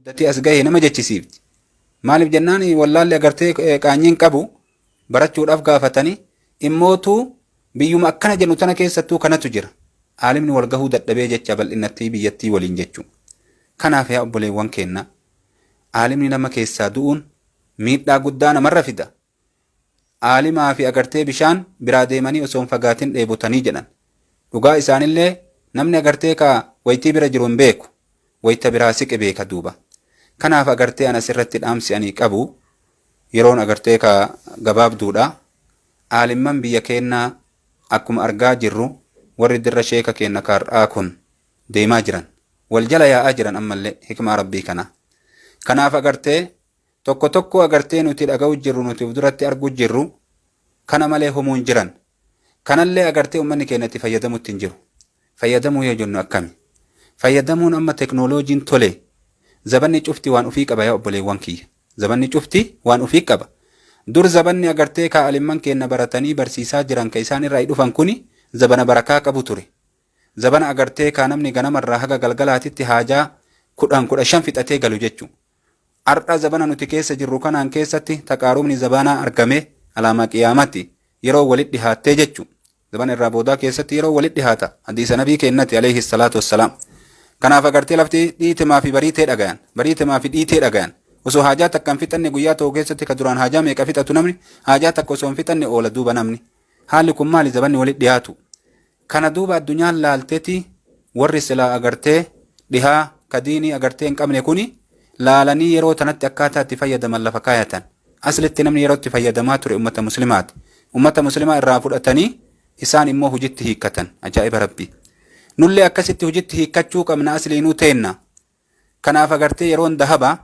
Guddatee as gahe nama jechisiifti. Maaliif jennaan wallaalli agartee qaanyiin qabu barachuudhaaf gaafatanii immootuu biyyuma akkana jennu tana keessattuu kanatu jira. Aalimni wal gahuu dadhabee jecha bal'innattii biyyattii waliin jechuu. Kanaaf yaa obboleewwan keenna aalimni nama keessaa du'uun miidhaa guddaa namarra fida. Aalimaa fi agartee bishaan biraa deemanii osoo hin fagaatin dheebotanii jedhan. Dhugaa isaanillee namni agartee ka waytii bira jiru hin beeku. Wayta biraa siqe beeka duuba. Kanaaf agartee an asirratti dhaamsi ani qabu yeroon agartee ka gabaabduudha. Aalimman biyya keennaa akkuma argaa jirru warri dirra sheeka keenna ka har'aa kun deemaa jiran. Wal jala yaa'aa jiran ammallee hikmaa Rabbii kana. Kanaaf agartee Tokko tokkoo agartee nuti dhaga'u jirru nuti uf duratti argu jirru kana malee homuu hin jiran. Kanallee agartee ummanni keenya itti fayyadamutti hin jiru. Fayyadamuu yoo jennu akkami? Fayyadamuun amma teknooloojiin tole zabanni cufti waan ufii qaba yaa obboleewwan kiyya. Zabanni cufti waan ufii qaba. Dur zabanni agartee kaa alimman keenna baratanii barsiisaa jiran ka isaan irraa dhufan kuni zabana barakaa qabu ture. Zabana agartee kaa namni ganamarraa haga galgalaatitti haajaa 10 15 fixatee galu jechu. Ar'a zabana nuti keessa jirru kanaan keessatti taqaarubni zabanaa argame alaamaa qiyaamati yeroo walit dhihaattee jechu. Zabana irraa boodaa keessatti yeroo walit dhihaata hadiisa nabii keennati alayhi salaatu wassalaam. Kanaaf agartee lafti dhiitemaa fi bariitee dhagayan. Bariitemaa fi dhiitee dhagayan. Osoo haajaa takka hin fixanne guyyaa tokko keessatti ka duraan haajaa meeqa fixatu namni haajaa takka osoo hin fixanne oola duuba namni. Haalli kun maali zabanni walit dhihaatu. Kana duuba addunyaan laalteti warri silaa agartee dhihaa ka diinii agartee hin qabne kuni laalanii yeroo tanatti akkaataa itti fayyadaman lafa kaayatan. Aslitti namni yeroo itti fayyadamaa ture ummata muslimaati. Ummata muslimaa irraa fudhatanii isaan immoo hujitti hiikkatan. Ajaa'iba Rabbii. Nullee akkasitti hujitti hiikkachuu qabna asliinuu teenna. Kanaaf agartee yeroon dahaba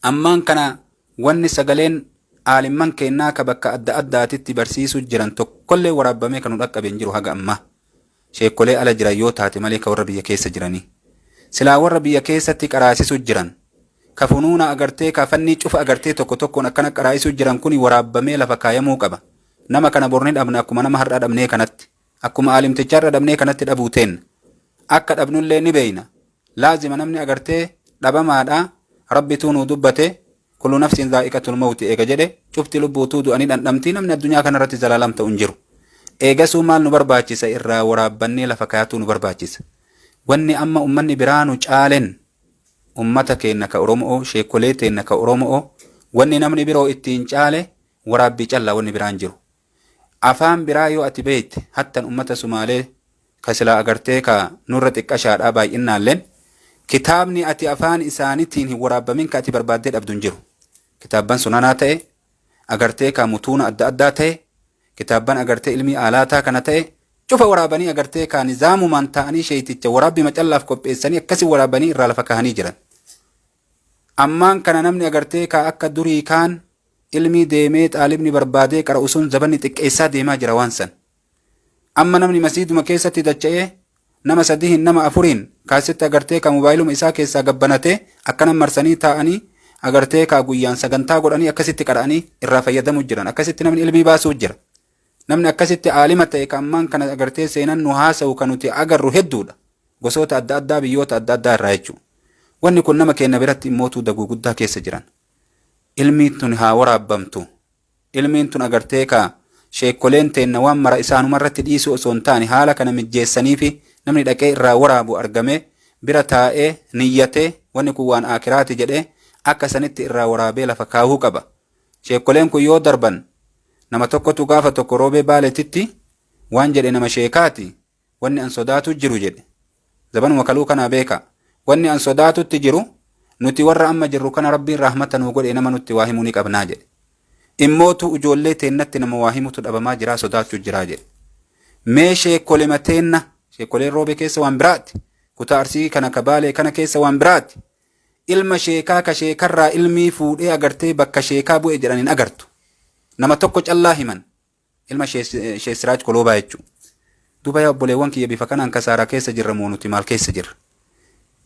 ammaan kana wanni sagaleen aalimman keennaa ka bakka adda addaatitti barsiisuu jiran tokkollee waraabbamee kan nu dhaqqabe hin jiru haga ammaa. Sheekkolee ala jiran yoo taate malee ka warra biyya keessa jiranii. Silaa warra biyya keessatti qaraasisuu jiran ka funuuna agartee ka fannii cufa agartee tokko tokkoon akkana qaraasisuu jiran kuni waraabbamee lafa kaayamuu qaba. Nama kana bor ni dhabna akkuma nama har'a dhabnee kanatti. Akkuma aalimticha har'a dhabnee kanatti dhabuu teenna. Akka dhabnullee ni beeyna. Laazima namni agartee dhabamaadha. Rabbituu nuu dubbate kullu nafsin dhaa'iqatul mawti eega jedhe cufti lubbuutuu du'anii dhandhamti namni addunyaa kanarratti zalaalam ta'u hin jiru. Eegasuu maal nu barbaachisa irraa waraabbannee lafa kaayatuu nu barbaachisa. Wanni amma ummanni biraa nu caalen ummata keenna ka Oromo'oo sheekkolee teenna ka Oromo'oo wanni namni biroo ittiin caale waraabbii callaa wanni biraan jiru. Afaan biraa yoo ati beeyte hattan ummata Sumaalee ka silaa agartee ka nurra xiqqashaadhaa baay'innaalleen kitaabni ati afaan isaanitiin hin waraabbamin ka ati barbaaddee dhabdu hin jiru. Kitaabban sunanaa ta'e, agartee ka mutuuna adda addaa ta'e, kitaabban agartee ilmii aalaataa kana ta'e, cufa waraabanii agartee ka nizaamumaan ta'anii sheeyticha waraabbi macallaaf qopheessanii akkasi waraabanii irraa lafa kahanii jiran. Ammaan kana namni agartee ka akka durii kaan ilmii deemee xaalibni barbaadee qara'u sun zabanni xiqqeessaa deemaa jira waan san. Amma namni masiiduma keessatti dacha'ee nama sadihin nama afuriin kaasitti agartee ka mobaayiluma isaa keessaa gabbanatee akkana marsanii taa'anii agartee ka guyyaan sagantaa godhanii akkasitti qara'anii irraa fayyadamuu jiran akkasitti namni ilmii baasuu jira. Namni akkasitti aalima ta'e ka ammaan kana agartee seenan nu haasa'u ka nuti agarru hedduudha. Gosoota adda addaa biyyoota adda addaa irraa jechuudha. Wanni kun nama keenya biratti immootuu daguu guddaa keessa jiran. Ilmiin tun haa waraabbamtu. Ilmiin tun agartee ka sheekkoleen teenna waan mara isaanuma irratti dhiisuu osoo hin taane haala kana mijjeessaniifi namni dhaqee irraa waraabu argamee bira taa'ee niyyatee wanni kun waan aakiraati jedhee akka sanitti irraa waraabee lafa kaahuu qaba. Sheekkoleen kun yoo darban nama tokkotu gaafa tokko Roobee Baaletitti waan jedhe nama sheekaati wanni an sodaatu jiru jedhe. Zabanuma kaluu kanaa beeka. Wanni an sodaatutti jiru nuti warra amma jirru kana Rabbiin rahmata nuu godhe nama nutti waa himuu ni qabnaa jedhe. Immootu ijoollee teennatti nama waa himutu dhabamaa jiraa sodaachuu jiraa jedhe. Mee sheekkolema teenna sheekkoleen Roobee keessa waan biraati. Kutaa Arsii kana ka Baalee kana keessa waan biraati. Ilma sheekaa ka sheekarraa ilmii fuudhee agartee bakka sheekaa bu'e jedhan hin agartu. Nama tokko callaa himan. Ilma Sheek Siraaj Koloobaa jechuudha. Duuba yaa obboleewwan kiyya bifa kanaan kasaaraa keessa jirra moo nuti maal keessa jirra?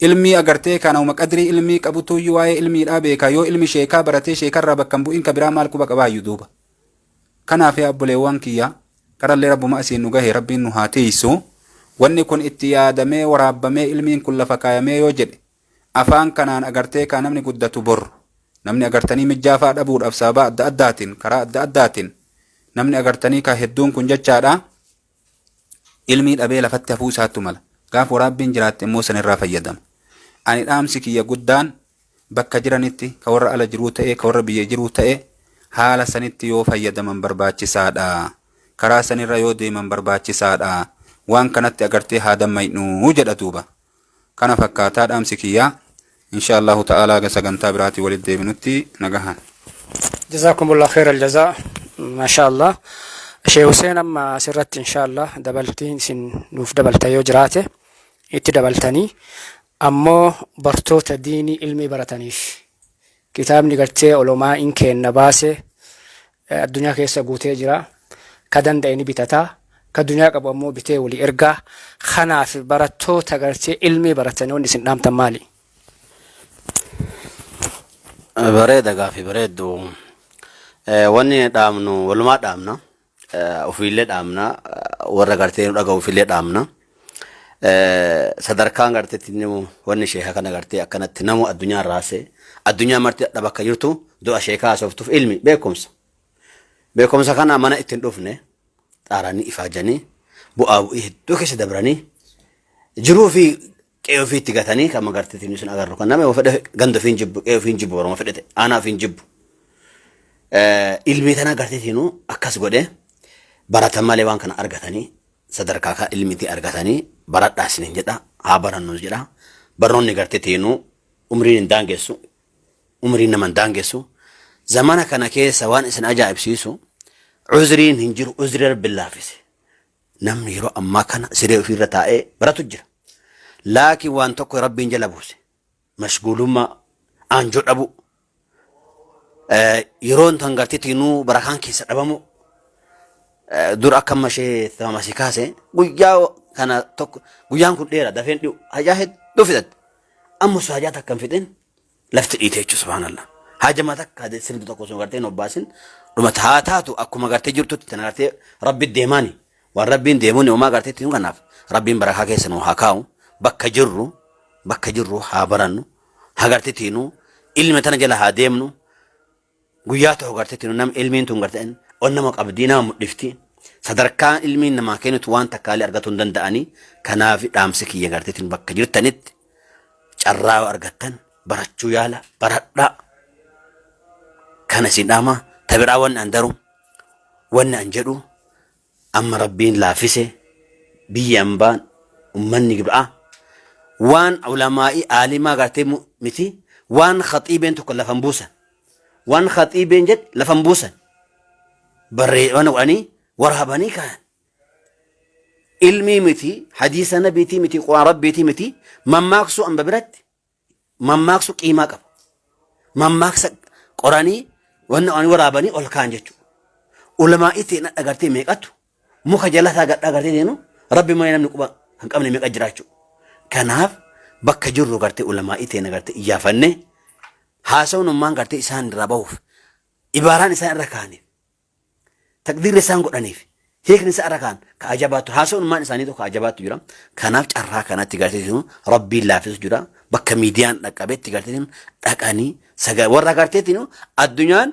Ilmii agartee kanuma qadrii ilmii qabutuyyuu waa'ee ilmiidhaa beekaa yoo ilmi sheekaa baratee sheekarraa bakka hin bu'in ka biraa maal quba qabaayyuu duuba. Kanaaf yaa obboleewwan kiyya qarallee rabbuma asiin nu gahe rabbiin nu haa tiiysu. Wanni kun itti yaadamee waraabbamee ilmiin kun lafa kaayamee yoo jedhe Afaan kanaan agartee kaa namni guddatu bor namni agartanii mijjaa faa dhabuudhaaf sababaa adda addaatiin karaa adda addaatiin namni agartanii kaa hedduun kun jechaadha ilmii dhabee lafatti hafuu isaattu mala. Gaaf waraabbiin jiraatte immoo sanirraa fayyadama. Ani dhaamsi kiyya guddaan bakka jiranitti ka warra ala jiruu ta'e ka warra biyya jiruu ta'e haala sanitti yoo fayyadaman barbaachisaadha. Karaa sanirra yoo deeman barbaachisaadha. Waan kanatti agartee haa dammaynu jedha duuba. Kana fakkaataa dhaamsi kiyyaa. Insha Allahu ta'ala haga sagantaa biraatii walitti deebinutti nagahaan. Jazakumullah khairal jazaa. Masha Allah. Sheekh Hussein amma asirratti insha Allah dabaltiin isin nuuf dabalta yoo jiraate itti dabaltanii ammoo bartoota diinii ilmii barataniif kitaabni gartee olomaa'iin keenna baase addunyaa keessa guutee jira. Ka danda'e ni bitata. Ka dunyaa qabu ammoo bitee walii ergaa. Kanaaf barattoota gartee ilmii baratanii wanni isin dhaamtan maali? Bareeda gaafi bareeddu. Wanni dhaamnu walumaa dhaamna. Ofiillee dhaamna. Warra gartee nu dhaga'u ofiillee dhaamna. Sadarkaan garteetti wanni sheeka kana gartee akkanatti namu addunyaa raase addunyaa marti dhaba akka jirtu du'a sheekaa haasoftuuf ilmi beekumsa. Beekumsa kana mana ittiin dhufne xaaranii ifaajanii bu'aa bu'ii hedduu keessa dabranii jiruu fi qe'ee ofii itti gatanii kan magarteetti nu isin agarru kan nama fedhe ganda ofiin jibbu qe'ee ofiin jibbu waruma fedhete aanaa ofiin jibbu. Ilmii tana garteetti nu akkas godhe baratan malee waan kana argatanii sadarkaa kan ilmiitii argatanii baradhaa isiniin jedha haa barannus jedha barnoonni gartee teenuu umriin hin daangessu umriin nama hin daangessu zamana kana keessa waan isin ajaa'ibsiisu uzriin hin jiru uzrii rabbi laaffise namni yeroo ammaa kana siree ofiirra taa'ee baratu jira laakiin waan tokko rabbiin jala buuse mashguulummaa aanjoo dhabuu yeroon tan gartee tiinuu barakaan keessa dhabamu dur akka amma ishee tamamasi kaase guyyaa kana tokko guyyaan kun dheera dafeen dhi'u hajaa hedduu fixatte amma osoo hajaa takka hin fixin lafti dhiite jechuudha subhaanallah hajama takka sirbi tokko osoo gartee hin obbaasin dhumata haa taatu akkuma gartee jirtutti tan gartee rabbi deemaani waan rabbiin deemuun homaa gartee tiinuu kanaaf rabbiin barakaa keessa nu haa kaa'u bakka jirru bakka jirru haa barannu haa gartee tiinuu ilma tana jala haa deemnu guyyaa tokko gartee tiinuu nam ilmiin tun gartee ol nama qabdii nama mudhifti sadarkaa ilmiin namaa kennitu waan takkaalee argatuu hin danda'anii kanaaf dhaamsi kiyya gartee tiinuu bakka jirtanitti carraa yoo argattan barachuu yaala baradhaa kana isin dhaama tabiraa wanni an daru wanni an jedhu Amma Rabbiin laaffise biyyi ambaan ummanni gibraa waan ulamaa'ii aalimaa gartee miti waan khaxiibeen tokko lafan buusan waan khaxiibeen jedhe lafan buusan barree waan godhanii waraabanii kaayan ilmii miti hadiisa nabiitii miti quraan rabbiitii miti mammaaksuu amba biratti mammaaksu qiimaa qaba. Mammaaksa qoranii wanna waan waraabanii ol kaan jechuudha. Ulamaa'ii ta'in agartee meeqatu muka jala isaa gadhaa agartee deenu rabbi malee namni quba kan qabne meeqa jira jechuudha. Kanaaf bakka jirru gartee ulamaa'ii ta'in agartee iyyaafannee haasawni gartee isaan irraa bahuuf ibaaraan isaan irra kaaniif taqdiirri isaan godhaniif hiikni isaa irra kaan ka ajabaatu haasa'ummaan isaanii tokko ajabaatu jira. Kanaaf carraa kanatti gartee rabbiin laaffisu jira. Bakka miidiyaan dhaqqabetti gartee dhaqanii warra garteetiin addunyaan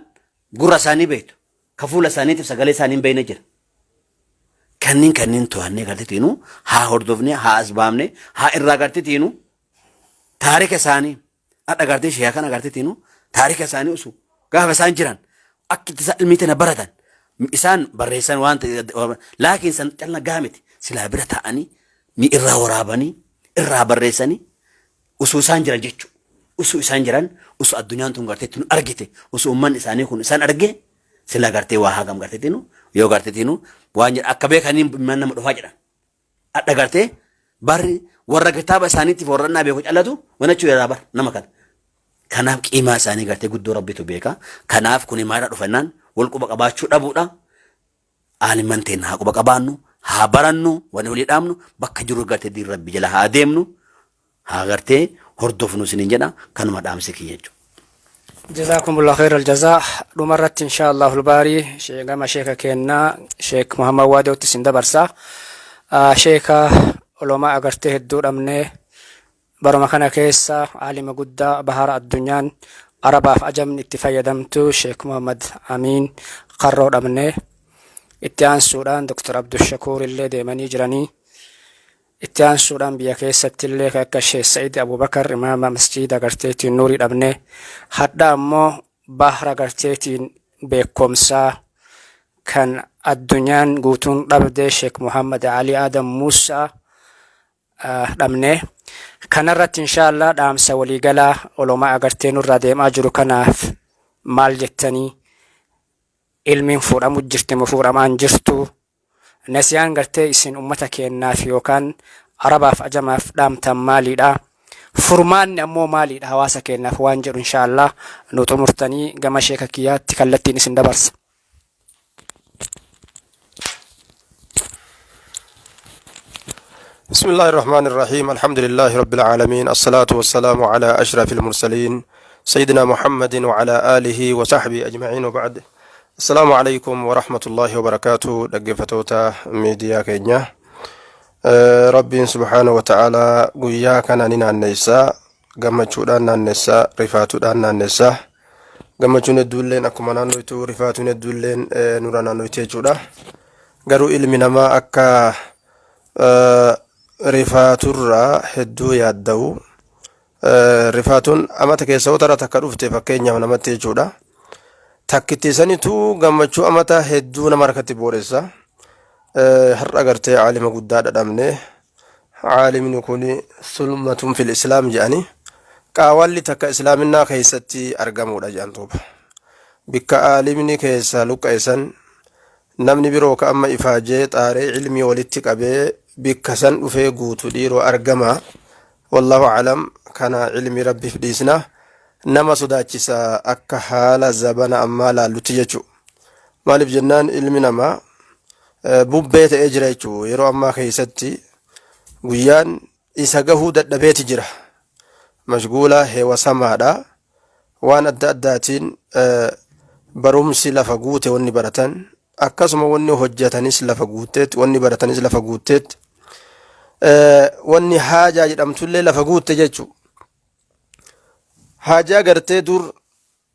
gurra isaanii beektu ka fuula isaaniitiif sagalee isaanii hin beekne jira. Kanneen kanneen to'annee garteetiin haa hordofnee haa as baafnee haa irraa garteetiin taarika isaanii Hadha gartee sheekaa kana gartee tiinu taarika isaanii usu gaafa isaan jiran akka itti isaan ilmii tana baratan isaan barreessan waan ta'e laakiin san calla gaa miti silaa bira taa'anii mi irraa waraabanii irraa barreessanii usuu isaan jiran jechuudha. Usuu isaan jiran usuu addunyaan tun gartee tun argite usuu ummanni isaanii kun isaan arge silaa gartee waa hagam gartee tiinu yoo gartee tiinu waan jedhan akka beekaniin nama dhufaa jedhan. Adha gartee barri warra kitaaba isaaniitiif warrannaa beeku callatu wanachuu irraa bar nama kana. Kanaaf qiimaa isaanii gartee guddoo rabbitu beeka. Kanaaf kuni maalirraa dhufannaan wal quba qabaachuu dhabuudha. Aalimman teenna haa quba qabaannu, haa barannu, wani walii dhaamnu, bakka jirru gartee diin rabbi jala haa deemnu, haa gartee hordofnu isiniin jedha kanuma dhaamsi kiyya jechuudha. Jazaakumullah khairal jazaa. Dhuma irratti insha Allahul baarii gama sheeka keennaa Sheek Muhammad Waadootti isin dabarsa. Sheeka olomaa agartee hedduu dhabnee Baruma kana keessa aalima guddaa bahara addunyaan Arabaaf ajamni itti fayyadamtu Sheek Muhammad Amiin Karroo dhabne. Itti aansuudhaan Dr. Abdushakuur illee deemanii jiranii. Itti aansuudhaan biyya keessatti illee kan akka Sheek Sa'id Abubakar imaama masjiida garteetiin Nuurii dhabne. Hadha ammoo bahra garteetiin beekomsaa kan addunyaan guutuun dhabde Sheek Muhammad Ali Adam Muusaa dhabne. Kanarratti inshaallah dhaamsa waliigalaa olomaa agartee nurraa deemaa jiru kanaaf maal jettanii? Ilmiin fuudhamu jirti moo fuudhamaan jirtu? Nasiyaan gartee isin ummata keennaaf yookaan Arabaaf ajamaaf dhaamtan maaliidha? Furmaanni ammoo maaliidha hawaasa keennaaf waan jedhu inshaallah nu xumurtanii gama sheeka kiyyaatti kallattiin isin dabarsa. بسم الله الرحمن الرحيم، الحمد لله رب العالمين، الصلاة والسلام على أشرف المرسلين سيدنا محمد وعلى آله وصحبه أجمعين، وبعد، السلام عليكم ورحمة الله وبركاته. Dhaggeeffattoota miidiyaa keenya، Rabbiin سبحانه وتعالى guyyaa kana ni naanneessaa, gammachuudhaan naanneessaa, rifaatuudhaan naanneessaa. Gammachuun hedduulleen akkuma naannoitu, rifaatuun hedduulleen nurra naannoiti jechuudha. Garuu ilmi namaa akka rifaaturraa hedduu yaadda'u, rifaatuun amata keessa tara takka dhufte fakkeenyaaf namatti jechuudha. Takkitti sanitu gammachuu amata hedduu nama harkatti booressa. Har'a gartee caalima guddaa dhadhabne. Caalimni kun ثلمة في الإسلام jedhani, qaawalli takka islaaminaa keessatti argamuudha jedhan duuba. Bikka aalimni keessa luqqeessan, namni biroo ka amma ifaajee xaaree ilmii walitti qabee bikka san dhufee guutu dhiiroo argama. والله أعلم, kana ilmi rabbiif dhiisna. Nama sodaachisa akka haala zabana ammaa laallutti jechu. Maaliif jennaan, ilmi namaa bubbee ta'ee jira jechuu. Yeroo ammaa keessatti guyyaan isa gahuu dadhabeeti jira. Mashguula heewasamaadha. Waan adda addaatiin barumsi lafa guute, wanni baratan akkasuma, wanni hojjetanis lafa guutteetti, wanni baratanis lafa guutteetti, wanni haajaa jedhamtullee lafa guutte jechuu. Haajaa gartee dur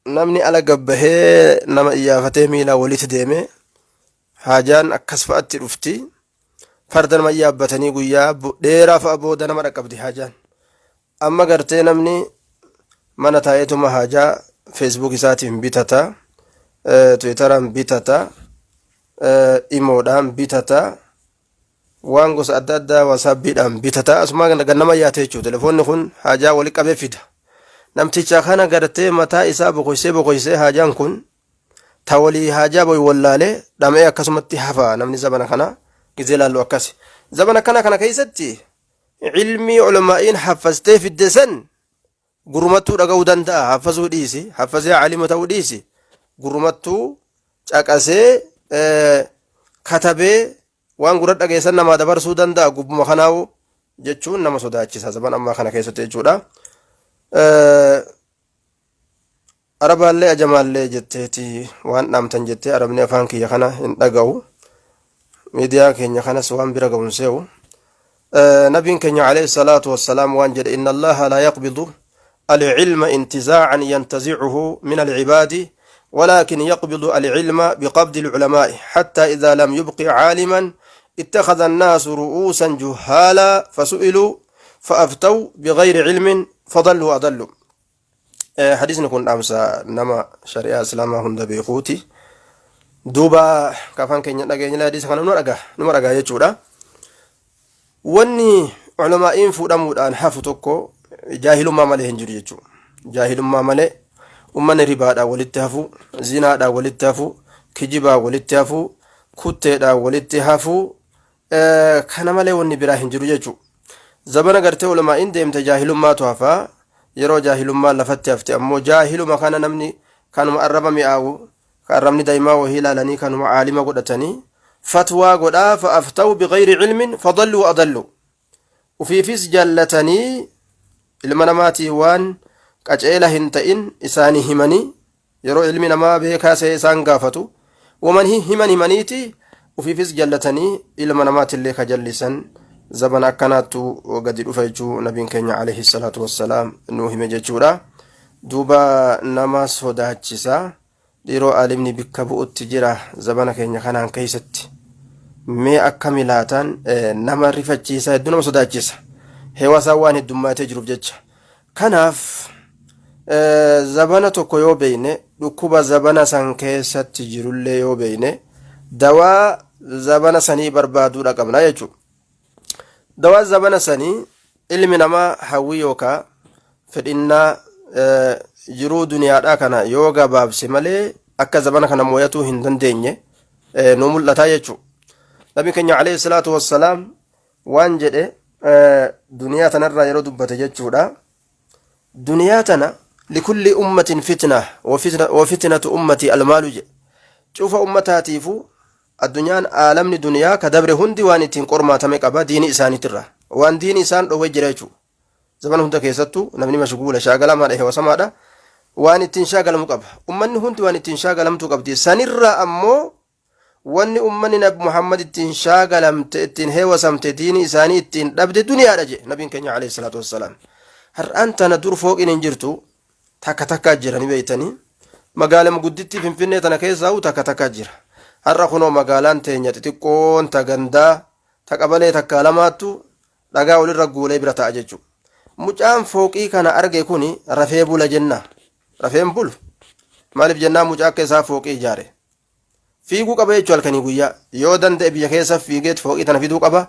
namni ala gabbahee nama iyyaafatee miilaa walitti deeme, haajaan akkas fa'atti dhufti. Farda nama yaabbatanii guyyaa dheeraa fa'a booda nama dhaqqabdi haajaan. Amma gartee namni mana taa'eetuma haajaa Facebook isaatiin bitata, Twitteraan bitata, imoodhaan bitata, waan gosa adda addaa WhatsAppiidhaan bitata, asuma gannama yaate jechuudha. Telefoonni kun haajaa wali qabee fida. Namticha kana gartee mataa isaa boqoysee boqoysee, haajaan kun ta walii haajaa boy wallaalee dhama'ee akkasumatti hafa. Namni zabana kana gizee laallu akkasi. Zabana kana keessatti ilmii ulamaa'iin haffastee fidde san gurmattuu dhaga'uu danda'a. Haffasuu dhiisi, haffasee caalima ta'uu dhiisi, gurmattuu caqasee katabee waan gurra dhageessan namaa dabarsuu danda'a gubbuma kanaawu jechuun nama sodaachisa zaman ammaa kana keessatti jechuudha. Arabaallee ajamaallee jetteeti waan dhaamtan jettee, Arabni afaan kiyya kana hin dhaga'u. Miidiyaa keenya kanas waan bira ga'uun se'u. Nabiin keenya عليه الصلاة والسلام waan jedhe: إن الله لا يقبض العلم انتزاعا ينتزعه من العباد، ولكن يقبض العلم بقبض العلماء، حتى إذا لم يبق عالما اتخذ الناس رؤوسا جهالا فسئلوا فأفتوا بغير علم فضلوا وأضلوا. Hadiisni kun dhaamsa nama shari'aa islaamaa hunda beekuuti. Duuba kafaan keenya dhageenya hadiisa kana numa dhagaa, numa dhagaa jechuudha. Wanni ulamaa'iin fuudhamuudhaan hafu tokko jaahilummaa malee hin jiru jechuudha. Jaahilummaa malee ummanni ribaadhaan walitti hafu, zinaadhaan walitti hafu, kijibaan walitti hafu, kutteedhaan walitti hafu, kana malee wanni biraa hin jiru jechuudha. Zabana gartee ulamaa'iin deemte jaahilummaatu hafaa. Yeroo jaahilummaan lafatti hafte ammoo jaahiluma kana namni kanuma arraba mi'aawu, ka arrabni daa'imaa wahii ilaalanii kanuma caalima godhatanii fatwaa godhaa. فأفتوا بغير علم فضلوا وأضلوا. Ufiifis jallatanii ilma namaatii waan qaceela hin ta'in isaanii himanii, yeroo ilmi namaa beekaa ta'e isaan gaafatu waman himan himaniiti, ufiifis jallatanii ilma namaatillee ka jallisan. Zabana akkanaattu gadi dhufa jechuu nabiin keenya alayhi salaatu wassalaam nuu hime jechuudha. Duuba nama sodaachisa. Dhiiroo aalimni bikka bu'utti jira zabana keenya kanaan keessatti. Mee akkami laataan nama rifachiisa, hedduu nama sodaachisa. Heewasaan waan heddummaatee jiruuf jecha. Kanaaf zabana tokko yoo beeyne, dhukkuba zabana san keessatti jirullee yoo beeyne, dawaa zabana sanii barbaaduudha qabna jechuudha. Dawaa zabana sanii ilmi namaa hawwii yookaa fedhinnaa jiruu duniyaadhaa kana yoo gabaabse malee akka zabana kana mooyatuu hin dandeenye nu mul'ataa jechuudha. Nabi keenya alayhi salaatu wassalaam waan jedhe duniyaa tanarraa yeroo dubbate jechuudha. Duniyaa tana likulli ummatin fitna wa fitnatu ummati almaalu jedhe. Cufa ummataatiifuu addunyaan aalamni duniyaa ka dabre hundi waan ittiin qormaatame qaba diini isaaniitirra. Waan diini isaan dhowwee jira jechuudha. Zamana hunda keessattuu namni mashguula shaagalamaadha, hewasamaadha. Waan ittiin shaagalamu qaba. Ummanni hundi waan ittiin shaagalamtuu qabdi. Sanirraa ammoo wanni ummanni nabi Muhammad ittiin shaagalamte, ittiin heewasamte, diini isaanii ittiin dhabde duniyaadha jedhe nabiin keenya alayhi salaatu wassalaam. Har'aan tana dur fooqiin hin jirtu, takka takkaa jira ni beeytanii. Magaalama guddittii Finfinnee tana keessaa takka takkaa jira. Har'a kunoo magaalaan teenya xixiqqoon ta gandaa ta qabalee takkaa lamaattu dhagaa walirra guulee bira ta'a jechuudha. Mucaan fooqii kana arge kuni rafee bula jenna. Rafeen bulu. Maaliif jennaan mucaa akka isaa fooqii ijaare. Fiiguu qaba jechuu halkanii guyyaa. Yoo danda'e biyya keessa fiigeet fooqii tana fiduu qaba.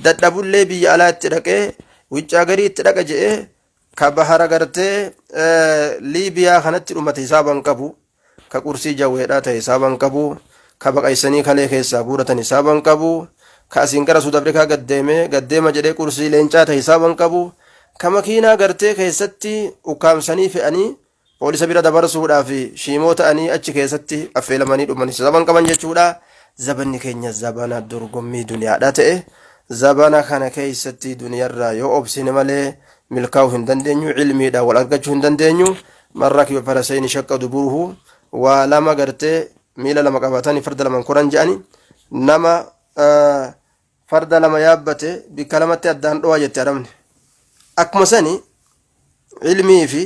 Dadhabullee biyya alaa itti dhaqee wiccaa garii itti dhaqa je'ee ka bahara gartee Liibiyaa kanatti dhumate hisaaban qabu. Ka qursii jawweedhaa ta'e hisaaban qabu. Ka baqaysanii kalee keessaa guuratan hisaaban qabu. Ka asiin gara Suud Afrikaa gaddeeme gaddeema jedhee qursii leencaa ta'e hisaaban qabu. Ka makiinaa gartee keessatti ukkaamsanii fe'anii poolisa bira dabarsuudhaaf shiimoo ta'anii achi keessatti affeelamanii dhuman hisaaban qaban jechuudha. Zabanni keenya zabana dorgommii duniyaadha ta'e. Zabana kana keessatti duniyarraa yoo obsine malee milkaa'uu hin dandeenyu, ilmiidhaan wal argachuu hin dandeenyu. Man rakiba farasayni shaqqa duburuhu, waa lama gartee miila lama qabatanii farda lama koran je'ani. Nama farda lama yaabbate bikka lamatti addaan dho'a jette arabni. Akkuma sani ilmii fi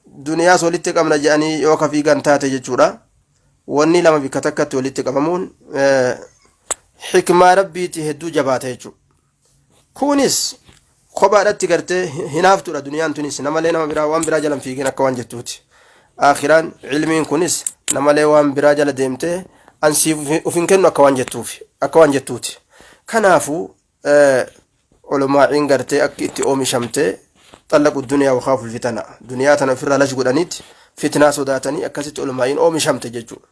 duniyaas walitti qabna je'anii yoo ka fiigan taate jechuudha. Wanni lama bikka takkatti walitti qabamuun xikmaa rabbiiti hedduu jabaata jechuudha. Kunis kophaadhatti gartee hinaaftuudha duniyaan tunis namalee nama biraa waan biraa jala hin fiigin akka waan jettuuti. Akhiraan ilmiin kunis namalee waan biraa jala deemtee ansiif uf hin kennu akka waan jettuufi akka waan jettuuti. Kanaafuu olomaa'iin gartee akki itti oomishamtee xallaqu duniyaa wakaafu fitana duniyaa tana ofirraa lash godhaniiti fitnaa sodaatanii akkasitti olomaa'iin oomishamte jechuudha.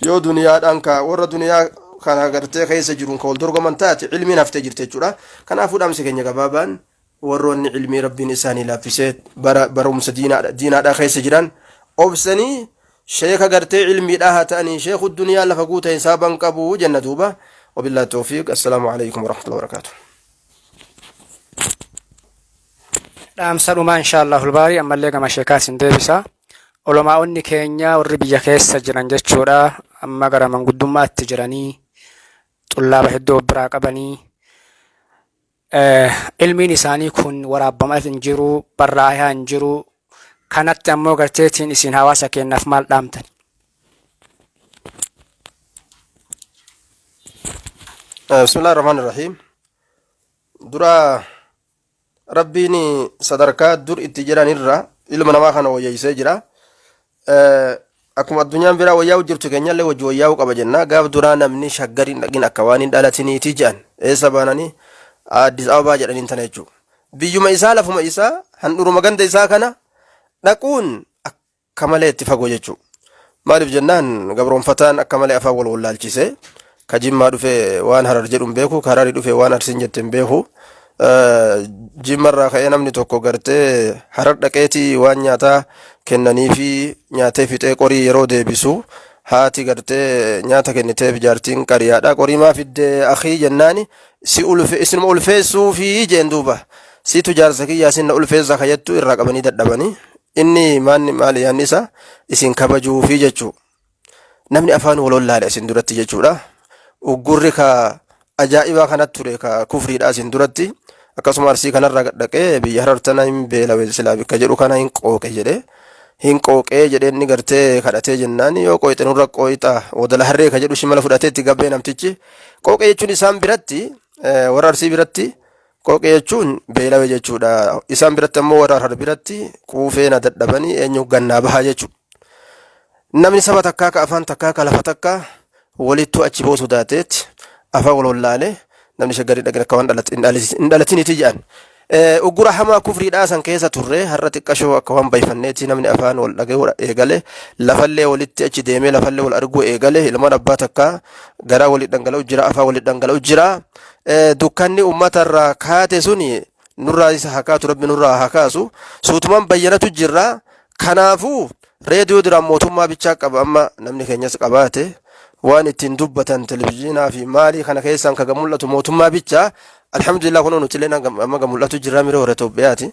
Yoo duniyaadhaan ka warra duniyaa kana gartee keessa jiruun ka wal dorgoman taate ilmiin haftee jirti jechuudha. Kanaafuu dhaamsi keenya gabaabaan warroonni ilmii rabbiin isaanii laaffisee bara barumsa diinaadhaa keessa jiran obsanii sheeka gartee ilmiidhaa haa ta'anii sheeku duniyaa lafa guute hisaaban qabu jenna duuba. Wabillahi tawfiiq. Assalaamu alaikum warahmatullahi wabarakaatuh. Dhaamsa dhumaa inshaallah hulbaarii ammallee gama sheekaa isin deebisa. Olamaa'onni keenya warri biyya keessa jiran jechuudha amma gara manguddummaatti jiranii xullaaba hedduu of biraa qabanii ilmiin isaanii kun waraabbamaa hin jiru, barraayaa hin jiru. Kanatti ammoo garteetiin isin hawaasa keenyaaf maal dhaamtan? Bismillaahi Rahmaani Rahiim. Dura Rabbiin sadarkaa dur itti jiranirra ilma namaa kana wayyeessee jira. Akkuma addunyaan biraa wayyaa'u jirtu keenyallee wajji wayyaa'uu qaba jenna. Gaaf duraa namni shaggariin dhaqin akka waan hin dhalatiniiti jedhan. Eessa baananii Addis Ababaa jedhaniin tana jechuudha. Biyyuma isaa lafuma isaa handhuruma ganda isaa kana dhaquun akka malee itti fagoo jechuudha. Maaliif jennaan gabroonfataan akka malee afaan wal wallaalchise. Ka Jimmaa dhufe waan Harar jedhu hin beeku, ka Hararii dhufe waan Arsiin jette hin beeku. Jimmarraa ka'ee namni tokko gartee Harar dhaqeetii waan nyaataa kennaniifi nyaatee fixee qorii yeroo deebisu haati gartee nyaata kenniteef jaartiin qariyaadha. Qorii maa fidde akii jennaani si ulfe isinuma ulfeessuufi jeen duuba. Siitu jaarsa kiyyaa sin na ulfeessa ka jettu irraa qabanii dadhabanii. Inni maanni maali yaanni isaa isin kabajuufi jechuu. Namni afaan wal wallaale isin duratti jechuudha. Uggurri ka Ajaa'ibaa kanatti ture ka kufriidha asiin duratti. Akkasuma Arsii kanarraa gad dhaqee biyya Harar tana hin beelawe silaa bikka jedhu kana hin qooqe jedhe. Hin qooqee jedhee inni gartee kadhatee jennaan yoo qooyxe nurra qooyxa wadala harree ka jedhu shimala fudhatee itti gabbee namtichi. Qooqee jechuun isaan biratti warra Arsii biratti qooqee jechuun beelawe jechuudha. Isaan biratti ammoo warra Harar biratti quufee na dadhabanii eenyu gannaa bahaa jechuudha. Namni saba takkaa ka afaan takkaa ka lafa takkaa walittuu achi ba'uu sodaateet afaan wal wallaale namni shaggarii dhaqin akka waan hin dhalatiniiti jedhan. Uggura hamaa kufriidhaa san keessa turre har'a xiqqashoo akka waan bayfanneeti namni afaan wal dhaga'uu eegale lafallee walitti achi deemee lafallee wal arguu eegale ilmaan abbaa takkaa garaa walitti dhangala'u jira afaan walitti dhangala'u jira. Dukkanni uummatarraa kaate suni nurraa isa haa kaatu rabbi nurraa haa kaasu suutumaan bayyanatu jirra. Kanaafuu reediyoo duraan mootummaa bichaa qaba amma namni keenyas qabaate waan ittiin dubbatan televizyiinaa fi maalii kana keessaan kaga mul'atu mootummaa bichaa alhamdulillah kunoo nuti illee amma ga mul'atu jirra miree warra Itoophiyaati.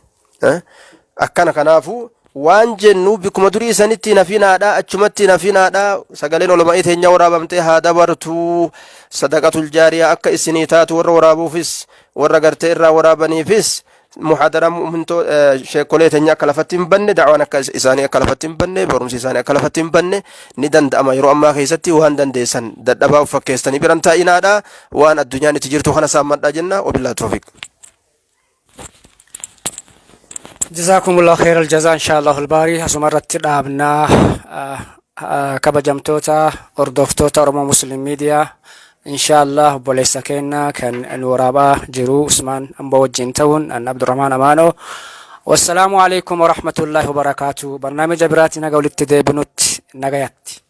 Akkana kanaafuu waan jennu bikkuma durii sanitti nafinaadha achumatti nafinaadha sagaleen olmaa'ii teenya waraabamtee haa dabartu sadaqatul jaariyaa akka isinii taatu warra waraabuufis warra gartee irraa waraabaniifis muhaadaraan mu'mintoo sheekolee teenya akka lafatti hin banne da'waan akka isaanii akka lafatti hin banne barumsi isaanii akka lafatti hin banne ni danda'ama yeroo ammaa keessatti waan dandeessan dadhabaa of fakkeessanii biran taa'inaadha waan addunyaan itti jirtu kana saammadhaa jenna wabillaa toofiq. Jazaakumullahu khairal jazaa inshaallahu albaarii asuma irratti dhaabnaa kabajamtoota hordoftoota Oromoo Muslim Miidiyaa inshaallah obboleessa keenya kan nu waraabaa jiru Usmaan Amboo wajjin ta'uun an Abdurrahmaan Amaanoo wassalaamu alaikum warahmatullaahi wabarakaatu barnaamija biraatiin haga walitti deebinutti nagayatti.